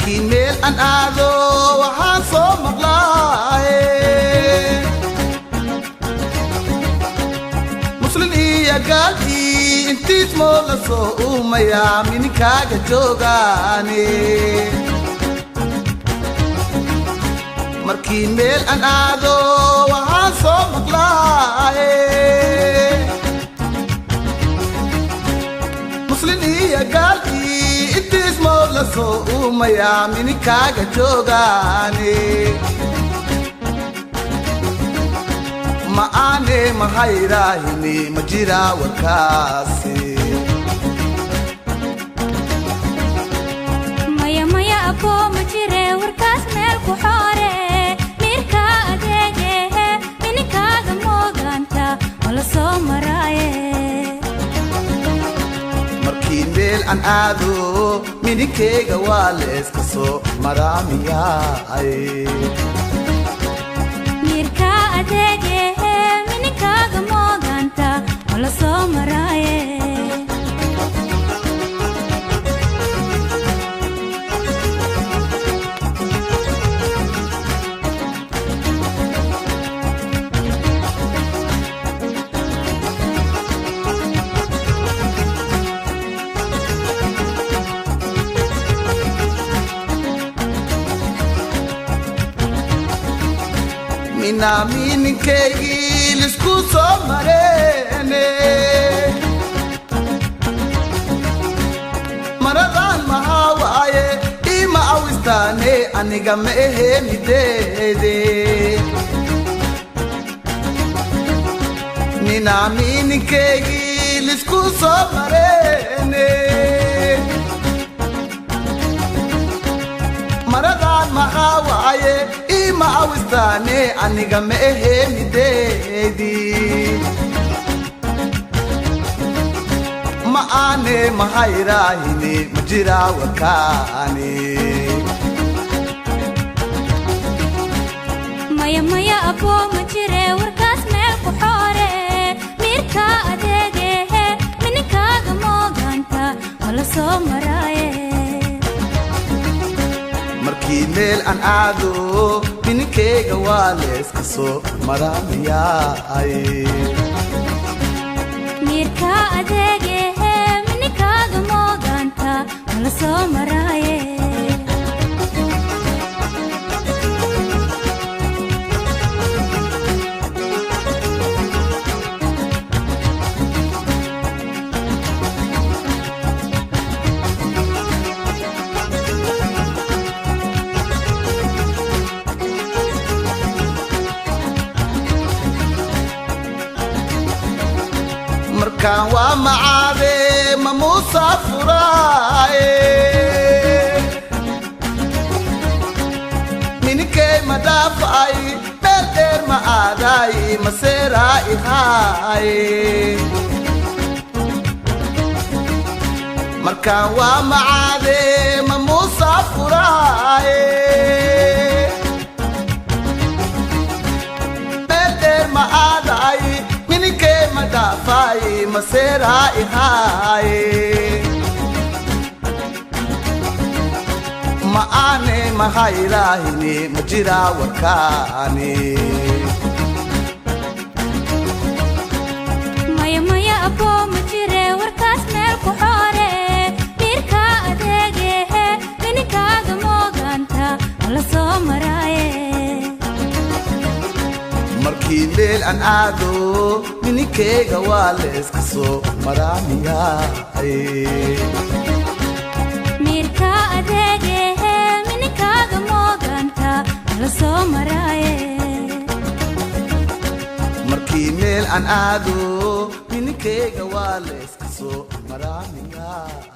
Markii meel aan aado waxaan soo maqlaaye, Muslin iyo gaal ii intiis moo la soo uumayaa mininkaaga joogaane. Markii meel aan aado waxaan soo maqlaaye, Muslin iyo gaal ii intiis moo la soo uumayaa mininkaaga joogaane. Ma aane mahayraahini, ma jira warkaasi? Maya, maya aboo, ma jire warkaas, meel ku xoore. Miirka adeegehe, mininkaaga moogaanta ma la soo maraaye. Markii meel aan aado mininkeyga waa layska soo maraamiyaay. Miirka adeegehe, mininkaaga moogaanta ma la soo maraaye. Minaa mininkeygii lisku soo mareene, maradan maxaa waaye? Ima awistaane, aniga ma ahe mideede. Minaa mininkeygii lisku soo mareene, maradan maxaa waaye? Ima awistaane, aniga ma ahe mideedi. Ma aane mahayraahini, ma jira warkaani? Maya, maya aboo, ma jire warkaas, meel ku xoore. Miirka adeegehe, mininkaaga moogaanta ma la soo maraaye. Markii meel aan aado mininkeyga waa layska soo maraamiyaay. Miirka adeegehe, mininkaaga moogaanta ma la soo maraaye. Markaan waa macaade ma musaafuraaye, mininkey ma dhaafay, meel dheer ma aadaay, maseeraa ihaaye. Markaan waa macaade ma musaafuraaye, meel dheer ma aadaay, mininkey ma dhaafay, maseeraa ihaaye. Ma aane mahayraahini, ma jira warkaani? Maya, maya aboo, ma jire warkaas, meel ku xoore. Miirka adeegehe, mininkaaga moogaanta ma la soo maraaye. Markii meel aan aado mininkeyga waa layska soo maraamiyaay. Miirka adeegehe, mininkaaga moogaanta ma la soo maraaye. Markii meel aan aado mininkeyga waa layska soo maraamiyaay.